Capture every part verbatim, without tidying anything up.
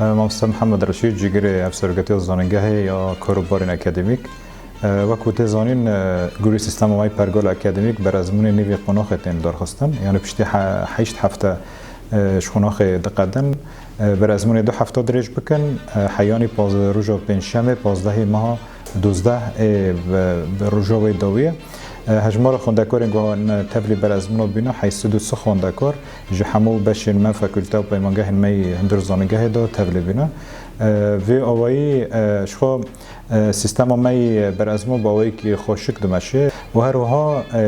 Mamoste Mihemed Reşîd, cîgirê Hevseroketiya Zanîngehê ya Karûbarên Akademîk. E, wek ku tê zanîn, e, gorî sîstema me yê pergala akademîk, berezmûnê nîvê qonaxê tên darxistin. Yanî piştî he-, heşt hefte, e, ji qonaxê diqedin. E, berezmûnê du hefte dirêj bikin. E, heyanî paz-, roja pêncşemê, pazdehê meha dozdeh ê bi, bi roja wê dawî ye. E, hejmara xwendekarên ku tevlî berezmûna bîne, heyt sed û sî xwendekar ji hemû beşên me, fakulte û peymangehên me yê hundir zanîngehê de tevlî bîne. E, vê awayî, e, ji xwe, e, sîstema me yê berezmûn bi awayekî xweşik dimeşe û her wiha, e,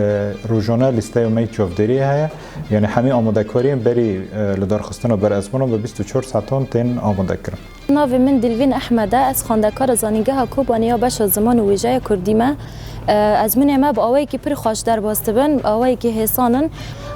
rojane lîsteya me yê çavdêriyê heye. Yanî hemî amadekariyên berî, e, li darxistina berezmûnan bi bîst û çar saetan tên amadekirin. Navê min Dilvîn Ehmed e, ez xwendekara Zanîngeha Kobanê ya beşa ziman û wêjeya kurdî me. E, ezmûnê me bi awayekî pir xweş derbas dibin, bi awayekî hêsan in.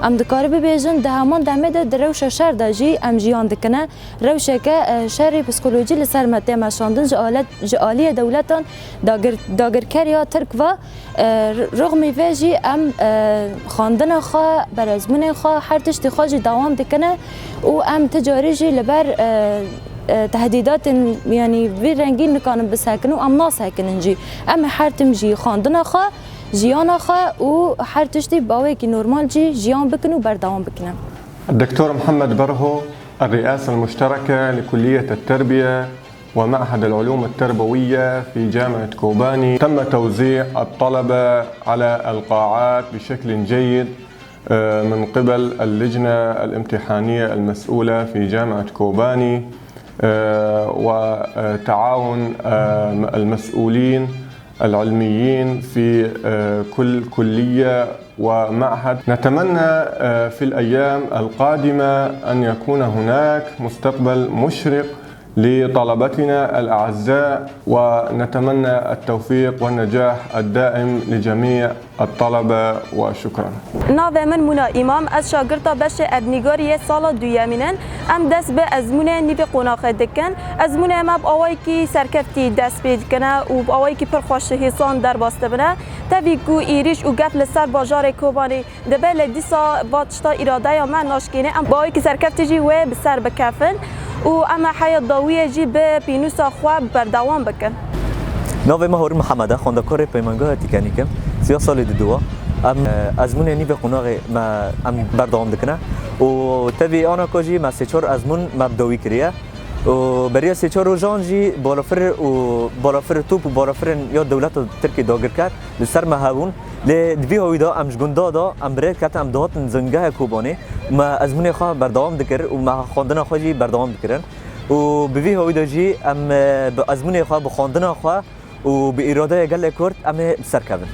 Em dikarin bibêjin, di heman demê de di rewşa şer de jî em jiyan dikine. Rewşeke, e, şerê psîkolojî li ser me tê meşandin ji alet, ji aliyê dewletan dagir-, dagirkeriya Tirk ve. E, rixmî vê jî em, e, xwendina xwe, berezmûnên xwe, her tiştê xwe jî dewam dikine û em ti carî jî li ber, e, e, tehdîdatên, yanî vî rengî nikanin bisekinin û em nasekinin jî. Em ê her tim jî xwendina xwe, jiyana xwe û her tiştî bi awayekî normal jî jiyan bikin û berdewam bikine. الدكتور محمد برهو، الرئاسة المشتركة لكلية التربية ومعهد العلوم التربوية في جامعة كوباني. تم توزيع الطلبة على القاعات بشكل جيد، آه، من قبل اللجنة الامتحانية المسؤولة في جامعة كوباني، آه، وتعاون، آه، المسؤولين العلميين في، آه، كل كلية ومعهد. نتمنى، آه، في الأيام القادمة أن يكون هناك مستقبل مشرق لطلبتنا الأعزاء، ونتمنى التوفيق والنجاح الدائم لجميع الطلبة، وشكرا. Navê min Mûna Îmam, ez şagirta beşê erdnîgarî yê sala duyemîn in. Em dest bi ezmûnê nîvê qonaxê dikin. Ezmûnê me bi awayekî serkeftî dest pê dikine û bi awayekî pir xweş û hêsan derbas dibine. Tevî ku êrîş û gef li ser bajarê Kobanê dibe, lê dîsa va tişta îradeya me naşkêne. Em bi awayekî serkeftî jî wê bi ser bikevin û em ê heya dawiyê jî bi pênûsa xwe berdewam bikin. Navê me Harun Mihemed e, xwendekarê Peymangeha Tîkenîk im. Siya salê diduwa. Em, e, ezmûnê nîvê qonaxê me em berdewam dikine û tevî ana ka jî me sê çar ezmûn me bi dawî kiriye. Û beriya sê çar rojan jî balafir û balafir top û balafirên ya dewleta Tirkiyê dagirker li ser me hebûn. Lê di vî hawî de em ji gunda de em bi rê diketin, em dihatin Zanîngeha Kobanê. Me ezmûnê xwe berdewam dikir û me xwendina xwe jî berdewam dikirin. Û bi vî hawî de jî em, e, bi ezmûnê xwe, bi xwendina xwe û bi îradeya gelê Kurd em ê bi ser kevin.